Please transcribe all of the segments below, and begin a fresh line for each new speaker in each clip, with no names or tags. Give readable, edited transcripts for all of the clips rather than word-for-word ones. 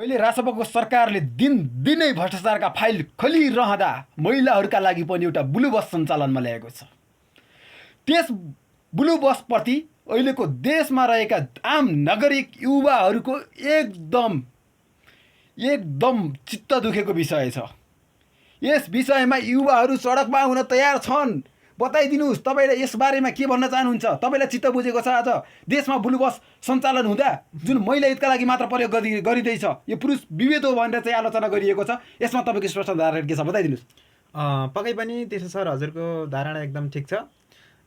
अहिले राजसभाको सरकारले दिनै भ्रष्टाचारका फाइल खोलिरहँदा महिलाहरूका लागि पनि एउटा ब्लू बस सञ्चालनमा ल्याएको छ। त्यस ब्लू बसप्रति अहिलेको देशमा रहेका आम नागरिक युवाहरूको एकदम चित्त दुखेको विषय छ। यस विषयमा युवाहरू सडकमा हुन तयार छन्। बताइदिनुहोस् तपाईँले यस बारेमा के भन्न चाहनुहुन्छ? तपाईँलाई चित्त बुझेको छ आज देशमा ब्लू बस सञ्चालन हुँदा जुन महिला हितका लागि मात्र प्रयोग गरिँदैछ, यो पुरुष विभेद हो भनेर चाहिँ आलोचना गरिएको छ। यसमा तपाईँको स्पष्ट धारणा के छ बताइदिनुहोस्।
पक्कै पनि त्यसो सर, हजुरको धारणा एकदम ठिक छ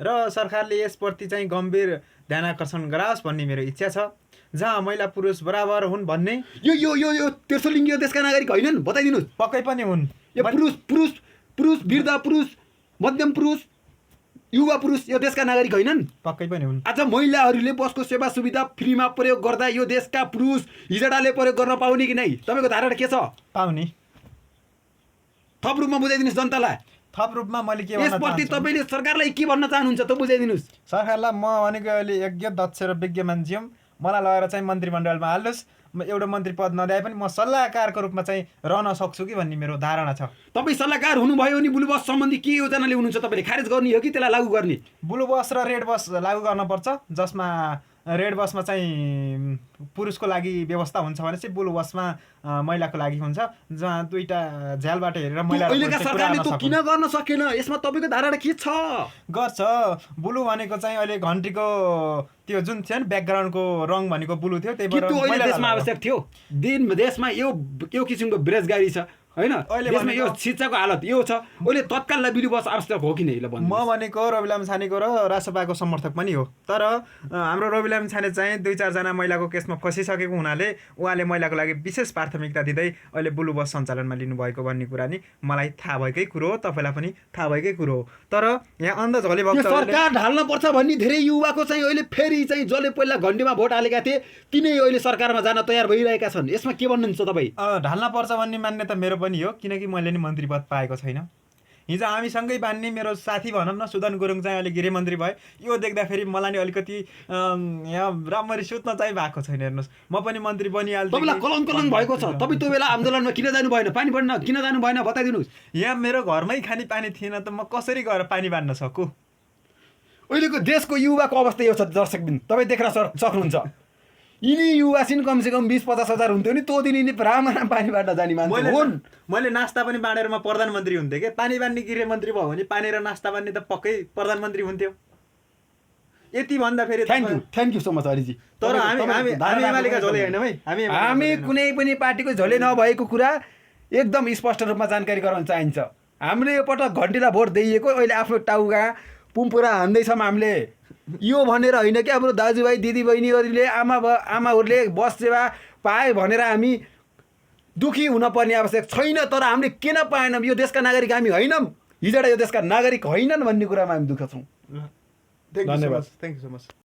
र सरकारले यसप्रति चाहिँ गम्भीर ध्यान आकर्षण गराओस् भन्ने मेरो इच्छा छ। जहाँ महिला पुरुष बराबर हुन् भन्ने
यो यो यो यो तेस्रो लिङ्गीय देशका नागरिक होइनन्? बताइदिनुहोस्।
पक्कै पनि हुन्।
यो पुरुष वृद्ध पुरुष, मध्यम पुरुष, युवा पुरुष यो देशका नागरिक होइनन्?
पक्कै पनि हुन्।
आज महिलाहरूले बसको सेवा सुविधा फ्रीमा प्रयोग गर्दा यो देशका पुरुष हिजडाले प्रयोग गर्न पाउने कि नै? तपाईँको धारणा के छ?
पाउने।
थप रूपमा बुझाइदिनुहोस् जनतालाई।
थप रूपमा मैले के भन्न
यसप्रति
चाहन्छु,
तपाईँले सरकारलाई के भन्न चाहनुहुन्छ त बुझाइदिनुहोस्।
सरकारलाई म भनेको अहिले यज्ञ दक्ष र विज्ञ मान्छे हुँ। मलाई लगेर चाहिँ मन्त्रीमण्डलमा हाल्नुहोस्। म एउटा मन्त्री पद नदिए पनि म सल्लाहकारको रूपमा चाहिँ रहन सक्छु कि भन्ने मेरो धारणा छ।
तपाईँ सल्लाहकार हुनुभयो भने ब्लू बस सम्बन्धी के योजना ल्याउनुहुन्छ? तपाईँले खारेज गर्ने हो कि त्यसलाई लागू गर्ने?
ब्लू बस र रेड बस लागू गर्नुपर्छ, जसमा रेड बसमा चाहिँ पुरुषको लागि व्यवस्था हुन्छ भने चाहिँ ब्लू बसमा महिलाको लागि हुन्छ, जहाँ दुईटा झ्यालबाट हेरेर महिला
अहिलेका सरकारले त किन गर्न सकेन? यसमा तपाईँको धारणा के छ?
गर्छ। ब्लू भनेको चाहिँ अहिले घन्टीको त्यो जुन थियो नि ब्याकग्राउन्डको रङ भनेको ब्लू थियो, त्यही भएर
अहिले देशमा आवश्यक थियो। देशमा यो किसिमको बेरोजगारी छ हैन? अहिले देशमा यो शिक्षाको हालत यो छ। अहिले तत्काललाई ब्लू बस आवश्यक हो कि नै?
म भनेको रवि लामी छानेको र राजसभाको समर्थक पनि हो, तर हाम्रो रवि लामी छाने चाहिँ 2-4 जना महिलाको केसमा फसिसकेको हुनाले उहाँले महिलाको लागि विशेष प्राथमिकता दिँदै अहिले ब्लू बस सञ्चालनमा लिनुभएको भन्ने कुरा नि मलाई थाहा भएकै कुरो हो, तपाईँलाई पनि थाहा भएकै कुरो हो। तर यहाँ अन्दाज हले
सरकार ढाल्न पर्छ भन्ने धेरै युवाको चाहिँ अहिले फेरि चाहिँ जसले पहिला घन्टीमा भोट हालेका थिए तिनै अहिले सरकारमा जान तयार भइरहेका छन्। यसमा के भन्नुहुन्छ तपाईँ?
ढाल्न पर्छ भन्ने मान्यता मेरो पनि हो, किनकि मैले नि मन्त्री पद पाएको छैन। हिजो हामी सँगै बान्ने मेरो साथी भनौँ न सुदन गुरुङ चाहिँ अहिले गृहमन्त्री भयो। यो देख्दाखेरि मलाई नि अलिकति यहाँ राम्ररी सुत्न चाहिँ भएको छैन। हेर्नुहोस्, म पनि मन्त्री बनिहाल्छु।
तपाईँलाई कलङ भएको छ। तपाईँ त्यो बेला आन्दोलनमा किन जानु भएन? पानी भर्न किन जानु भएन बताइदिनुहोस्।
यहाँ मेरो घरमै खाने पानी थिएन त म कसरी गएर पानी बाँड्न सकु?
अहिलेको देशको युवाको अवस्था यो छ दर्शकबिन, तपाईँ देख्न सक्नुहुन्छ। यिनी युवा सिन कमसेकम 20-50 हजार हुन्थ्यो नि, त्यो दिन यिनी राम्रा पानी बाँड्न जाने मान्छे हुन्।
मैले नास्ता पनि बाँडेर म प्रधानमन्त्री हुन्थेँ के? पानी बाँड्ने गृहमन्त्री भयो भने पानी र नास्ता बाँड्ने त पक्कै प्रधानमन्त्री हुन्थ्यो। यति भन्दा फेरि
थ्याङ्क यू सो मच हरिजी।
तर हामी एमालेका झोले हैनौँ है।
हामी कुनै पनि पार्टीको झोले नभएको कुरा एकदम स्पष्ट रूपमा जानकारी गराउन चाहिन्छ। हामीले यो पटक घन्टीलाई भोट दिएको, अहिले आफ्नो टाउका पुम्पुरा हान्दैछौँ हामीले। यो भनेर होइन कि हाम्रो दाजुभाइ दिदीबहिनीहरूले आमाहरूले बस सेवा पाए भनेर हामी दुखी हुनपर्ने आवश्यक छैन। तर हामीले किन पाएनौँ? यो देशका नागरिक हामी होइनौँ, हिजोडा यो देशका नागरिक होइनन् भन्ने कुरामा हामी दुःख छौँ।
धन्यवाद। Thank you so much.